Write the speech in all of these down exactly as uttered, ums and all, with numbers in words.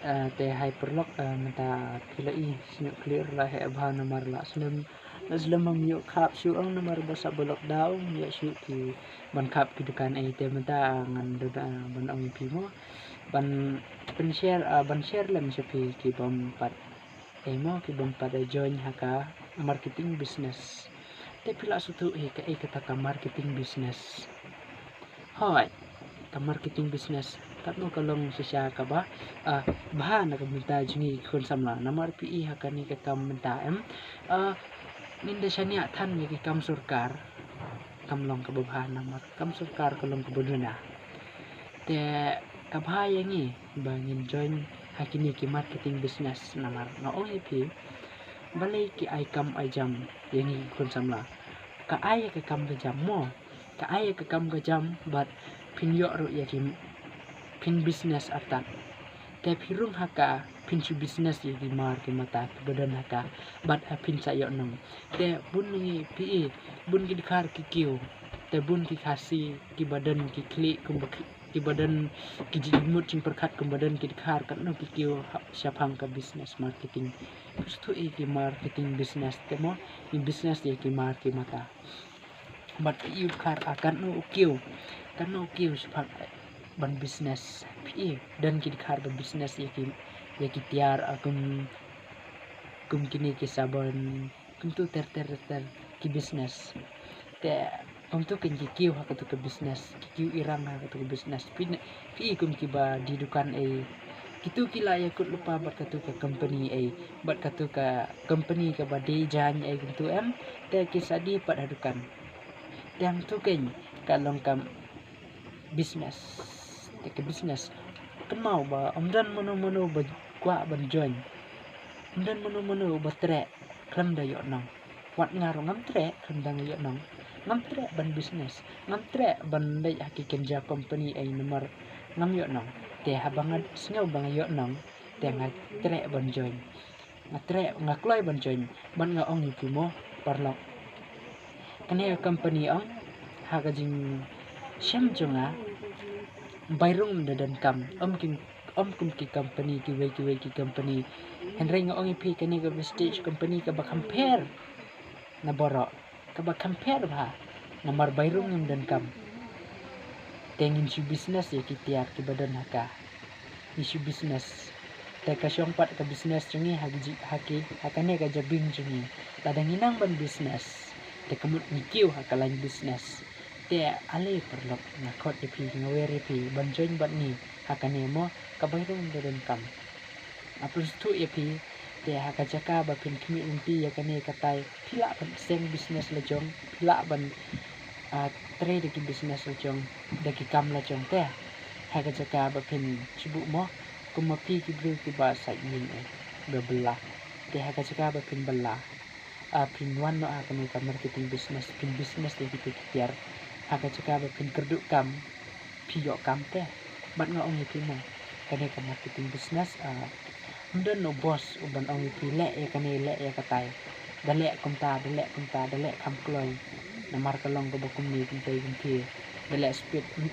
Ah, te hai paralok, ah, mynta phi la i sñiuh khlieh la heh bha namar la slem, la slem ham ïoh khap shuh ong namar ba sa ba lockdown ïoh shuh ki ban khap ki dukan ei te mynta ngan da, ah, ban ong ïa phi mo ban pynshare, ah, ban share lem sha phi ki bym pat ei mo ki bym pat join ha ka marketing business. Te phi la sngewthuh hi kaei kata ka marketing business. Hooid, ka marketing business katno ka long shisha kaba, ah, bha na ka bynta jong ngi ki khun samla namar phi i ha kane ka kam mynta em, ah, ngin da shaniah than ïa ki kam sorkar. Kam long kaba bha namar kam sorkar ka long kaba duna. Te ka bha ïa ngi ba ngin join ha kine ki marketing business namar nga ong ïa phi balei ki ai kam ai jam ïa ngi ki khun samla. Ka ai ïa ka kam ka jam mo. Ka ai ïa ka kam ka jam bad phin ïoh ruh ïa ki phin business artat. Te phi rung ha ka phin shu business ïa ki mar ki mata kiba don ha ka bad ha phin sa ïoh nong. Te bun ngi phi i bun ki dkhar ki kiew. Te bun ki Khasi kiba don ki khlieh kumba ki, kiba don ki jingmut jingpyrkhat kumba don ki dkhar katno ki kiew ha, shaphang ka business marketing. Phi sngewthuh i ki marketing business te mo, ki business ïa ki mar ki mata. Bad phi i u dkhar a katno u kiew, katno u kiew shaphang ban business. Phi i don ki dkhar ban business ïa ki, ïa ki tiar a kum, kum kine ki sabon, kumtu ter ter ter ter ki business. Te kumtu kein ki kiew ha katu ka business, ki kiew i rang ha katu ka business. Phi ne, phi i kum kiba die dukan ei. Kitu ki la ïakut lypa bad katu ka company ei, bad katu ka company kaba die jaiñ ei kumtu em. Te ki sa die pat ha dukan. Te hangtu kein ka long ka business. Te ka business kynmaw ba ym don mano mano ba kwah ban join. Ym don mano mano ba treh khlem da ïoh nong. Wat nga ruh ngam treh khlem da nga ïoh nong. Ngam treh ban business, ngam treh ban leit ha ki kynja company ei namar ngam ïoh nong. Te haba nga sngew ba nga ïoh nong te nga treh ban join. Nga treh, nga kloi ban join bad nga ong ïa phi mo paralok. Kane ka company ong ha ka jingshem jong nga bai rung da donkam. Ym ki, ym kum ki company kiwei kiwei ki company. Hynrei nga ong ïa phi kane ka Vestige company kaba kham pher na baroh, kaba kham pher bha namar bai rung ngim donkam. Te ngin shu business ïa ki tiar kiba don ha ka. Ngi shu business. Te ka shong pat ka business jong ngi ha ki, ha ki, ha kane ka jabieng jong ngi. Lada ngi nang ban business te ka mut ngi kiew ha ka line business. Te ale paralok nga khot ïa phi, nga wer ïa phi ban join bad ngi ha kane mo, ka bai rung da donkam. Nga pynsngewthuh ïa phi, te ha ka jaka ba phin khmih lynti ïa kane katai, phi lah ban seng business la jong, phi lah ban, ah, trei da ki business la jong, da ki kam la jong te. Ha ka jaka ba phin shu buh mo, kum ma phi ki briew kiba sait ïing eh, ba bylla. Te ha ka jaka ba phin bylla, ah, phin wan noh ha kane ka marketing business, phin business ïa kitu ki tiar. Ha ka jaka ba phin kyrduh kam, phi ïoh kam te. Bad nga ong ïa phi mo, kane ka marketing business, ah, ym don u boss uban ong ïa phi leh ïa kane leh ïa katai. Da leh kumta, da leh kumta, da leh kham kloi. Namar ka long kaba kumne kumtai kumthiah. Da leh speed, ym,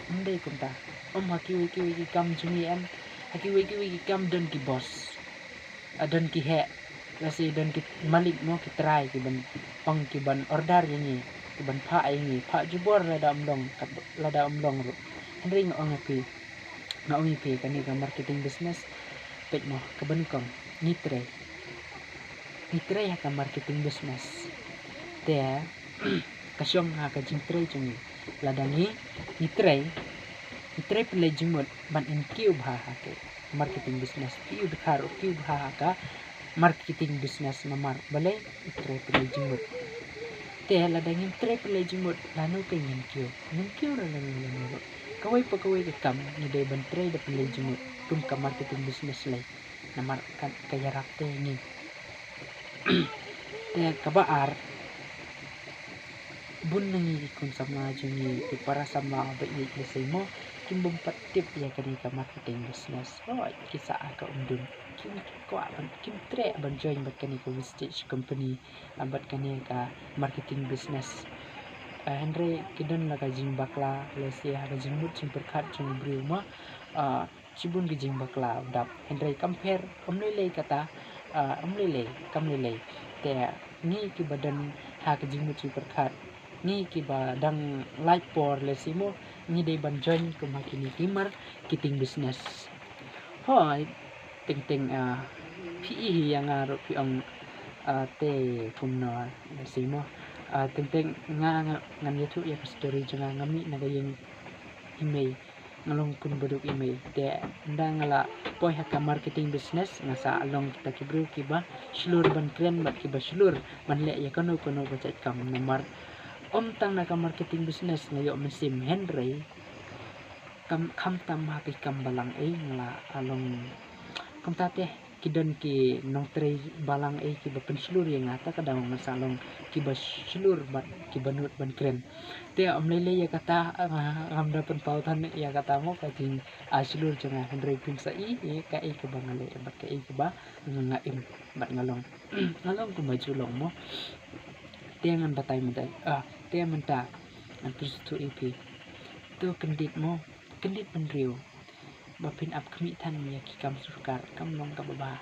ym dei kumta. Ym ha kiwei kiwei ki kam jong ngi em. Ha kiwei kiwei ki kam don ki boss. Ah, don ki heh, lehse don ki malik mo, ki trai kiban ong kiban order ïa ngi, kiban phah ïa ngi, phah jubor lada ym long, kat, lada ym long ruh. Hynrei nga ong ïa phi, nga ong ïa phi kane ka marketing business, peit mo, kaba nyngkong ngi trei. Ngi trei ha ka marketing business. Te ka shong ha ka jingtrei jong ngi. Lada ngi, ngi trei, ngi trei pynleit jingmut ban ngin kiew bha ha ka marketing business. Phi i u dkhar u kiew bha ha ka marketing business namar balei? U trei pynleit jingmut. Te lada ngim trei pynleit jingmut lano kein ngin kiew? Ngin kiew lano lano ruh. Kawei pa kawei ka kam ngi dei ban trei da pynleit jingmut kum ka marketing business lei. Namar ka, ka ïarap te ngi. Te kaba ar, bun na ngi ki khun samla jong ngi, ki para samla ba ïeit lehse mo, kim bym pat tip ïa kane ka marketing business. Hooid, ki sah ha ka umdum. Kim kwah ban, kim treh ban join bad kane ka Vestige company, ah, bad kane ka marketing business. Ah, hynrei ki don la ka jingbakla lehse ha ka jingmut jingpyrkhat jong u briew mo. Ah, shibun ki jingbakla u dap. Hynrei kam pher, ym lei lei kata, ah, ym lei lei, kam lei lei. Te ngi kiba don ha ka jingmut jingpyrkhat, ngi kiba dang lait por lehse mo, ngi dei ban join kum ha kine ki marketing business. Hooid, teng teng, ah, phi i hi ïa nga ruh phi ong, ah, te kumno lehse mo. Ah, teng teng nga, nga, ngan ïathuh ïa ka story jong nga. Nga mih na ka ïing i mei, nga long khun baduk i mei. Te ynda nga la poi ha ka marketing business, nga sa long kita ki briew kiba shlur ban kren bad kiba shlur ban leh ïa kano kano ka jait kam. Namar ym tang na ka marketing business nga ïoh mynsiem, hynrei kam, khamtam ha ki kam balang ei nga la long. Kumta te ki don ki nongtrei balang ei kiba pynshlur ïa nga, ta ka daw nga sa long kiba shlur bad kiba nud ban kren. Te ym lei lei ïa kata, ah, ngam da pynpaw than ïa kata mo, ka jing, ah, shlur jong nga, hynrei phin sa i, i kaei kaba nga leh bad kaei kaba nga, nga im bad nga long. Nga long kumba ju long mo. Te ngan batai mynta, ah, te mynta ngan pynsngewthuh ïa phi. To kyndit mo, kyndit bynriew ba phin ap khmih than ïa ki kam sorkar, kam long kaba bha.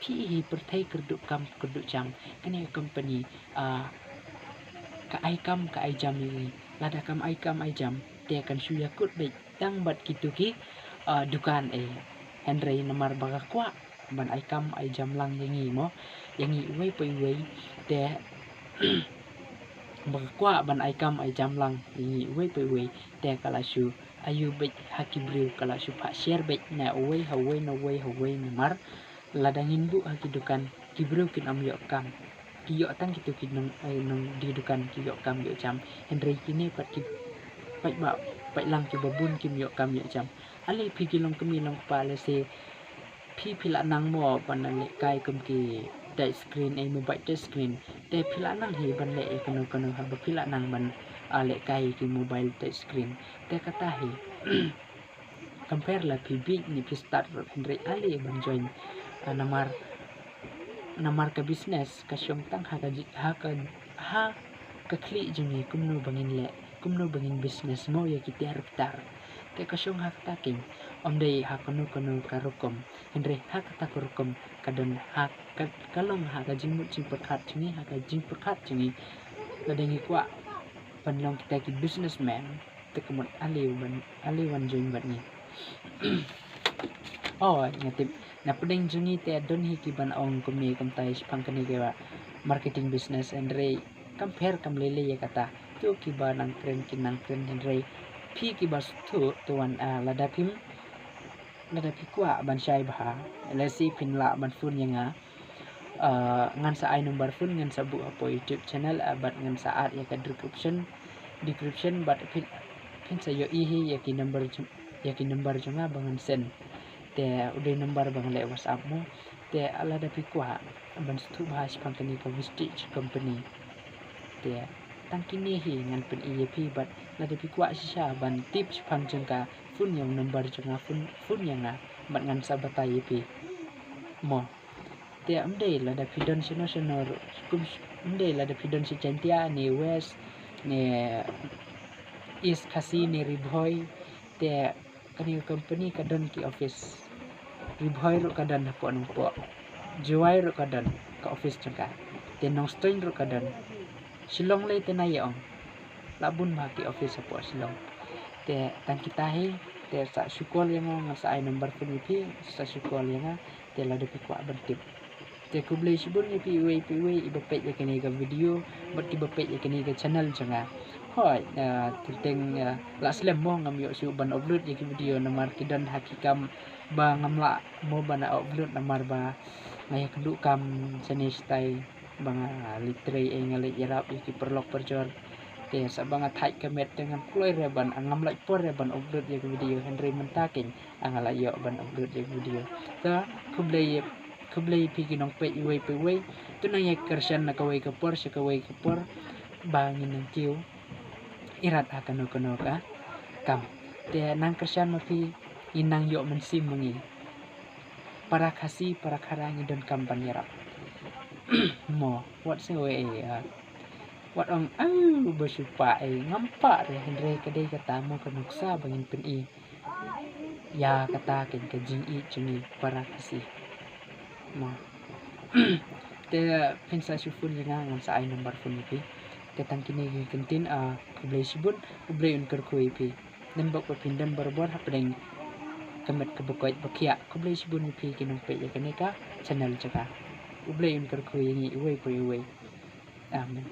Phi hi pyrthei kyrduh kam kyrduh jam. Kane ka company, ah, ka ai kam ka ai jam ïa ngi. Lada kam ai kam ai jam, te kan shu ïakut beit tang bad kito ki, ah, dukan ei. Hynrei namar ba ka kwah ban ai kam ai jam lang ïa ngi mo, ïa ngi uwei pa uwei, te ba ka kwah ban ai kam ai jam lang ïa ngi uwei pa uwei, te ka la shu ayu beit ha ki briew, ka la shu phah share beit na uwei ha uwei, na uwei ha uwei. Namar lada ngin buh ha ki dukan, ki briew kin ym ïoh kam, ki ïoh tang kito ki nong, eh, nongdie dukan ki ïoh kam ïoh jam. Hynrei kine pat ki paidbah paidlang kiba bun kim ïoh kam ïoh jam. Ale phi ki long kmie long kpa, lehse phi, phi la nang mo ban lehkai kum ki touch screen, ei, mobile touch screen. Te phi la nang hi ban leh ïa kano kano haba phi la nang ban, ah, lehkai ki mobile touch screen. Te kata hi, compare la phi bieit ne phi start ruh, hynrei ale ban join, ah, namar, namar ka business ka shong tang ha ka ji-, ha ka, ha ka khlieh jong ngi kumno ba ngin leh, kumno ba ngin business mo ïa ki tiar bitar. Te ka shong ha kata keiñ, ym dei ha kano kano ka rukom, hynrei ha kata ka rukom ka don ha ka, ka long ha ka jingmut jingpyrkhat jong ngi, ha ka jingpyrkhat jong ngi. Lada ngi kwah ban long kita ki businessman, te ka mut ale wan, ale wan join bad ngi. Oh, nga tip na pdeng jong ngi te don hi ki ban ong kumne kumtai shaphang kane ka marketing business, hynrei kam pher kam lei lei ïa kata. To kiba nang kren kin nang kren, hynrei phi kiba sngewthuh to wan, ah, lada phim, lada phi kwah ban shai bha, lehse phin lah ban phone ïa nga. Ah, ngan sa ai number phone, ngan sa buh hapoh YouTube channel, ah, bad ngan sa add ïa ka description, description, bad phin, phin sa ïohi hi ïa ki number jong, ïa ki number jong nga ba ngan send. Te u dei number ba nga leh WhatsApp mo. Te lada phi kwah ban sngewthuh bha shaphang kane ka Vistage company, te tang kine hi ngan pyni ïa phi. Bad lada phi kwah shisha ban tip shaphang jong ka, phone ïa u number jong nga, phone, phone ïa nga bad ngan sa batai ïa phi mo. Te ym dei lada phi don shano shano ruh, kum sh-, ym dei lada phi don sha Jaintia ne West ne East Khasi ne Ri Bhoi, te kane ka company ka don ki office. Ri Bhoi ruh ka don hapoh Nongpoh. Jowai ruh ka don ka office jong ka. Te Nongstoiñ ruh ka don. Shillong lei te na ïa ong. La bun bha ki office hapoh Shillong. Te tang kita hi, te sa shu call ïa nga, nga sa ai number phone ïa phi, sa shu call ïa nga, te lada phi kwah ban tip. Te khublei shibun ïa phi iwei pa iwei iba peit ïa kane ka video bad kiba peit ïa kane ka channel jong nga. Hooid, ah, teng teng, ah, la slem mo ngam ïoh shuh ban upload ïa ki video namar ki don ha ki kam ba ngam lah mo ban upload namar ba nga ïakynduh kam shane shatai ba nga leit trei, eh, nga leit ïarap ïa ki paralok parajor. Te sa ba nga thait ka met te ngam kloi re ban, ngam lait por re ban upload ïa ki video, hynrei mynta keiñ nga la ïoh ban upload ïa ki video. Te khublei, khublei phi ki nongpeit iwei pa iwei. To nang ïa kyrshan na kawei ka por sha kawei ka por ba ngin nang kiew irat ha kano kano ka kam. Te nang kyrshan ma phi, ngin nang ïoh mynsiem ma ngi. Para Khasi, para Khara ngi donkam ban ïarap mo. Wat sngewbha, eh, ah, wat ong, "Au, ba shu pah, eh, ngam pah re," hynrei ka dei kata mo ka nuksa ba ngin pyni. ïa kata ka jingïeit jong ngi para Khasi. Mo. Te phin sa shu phone ïa nga, ngan sa ai number phone ïa phi. Te tang kine ki kyntien, ah, khublei shibun, U Blei un kyrkhu ïa phi. Dang bok ba phin don barabor hapdeng ka met kaba koit ba khiah. Khublei shibun ïa phi ki nongpeit ïa kane ka channel jong nga. U Blei un kyrkhu ïa ngi iwei pa iwei. Amen.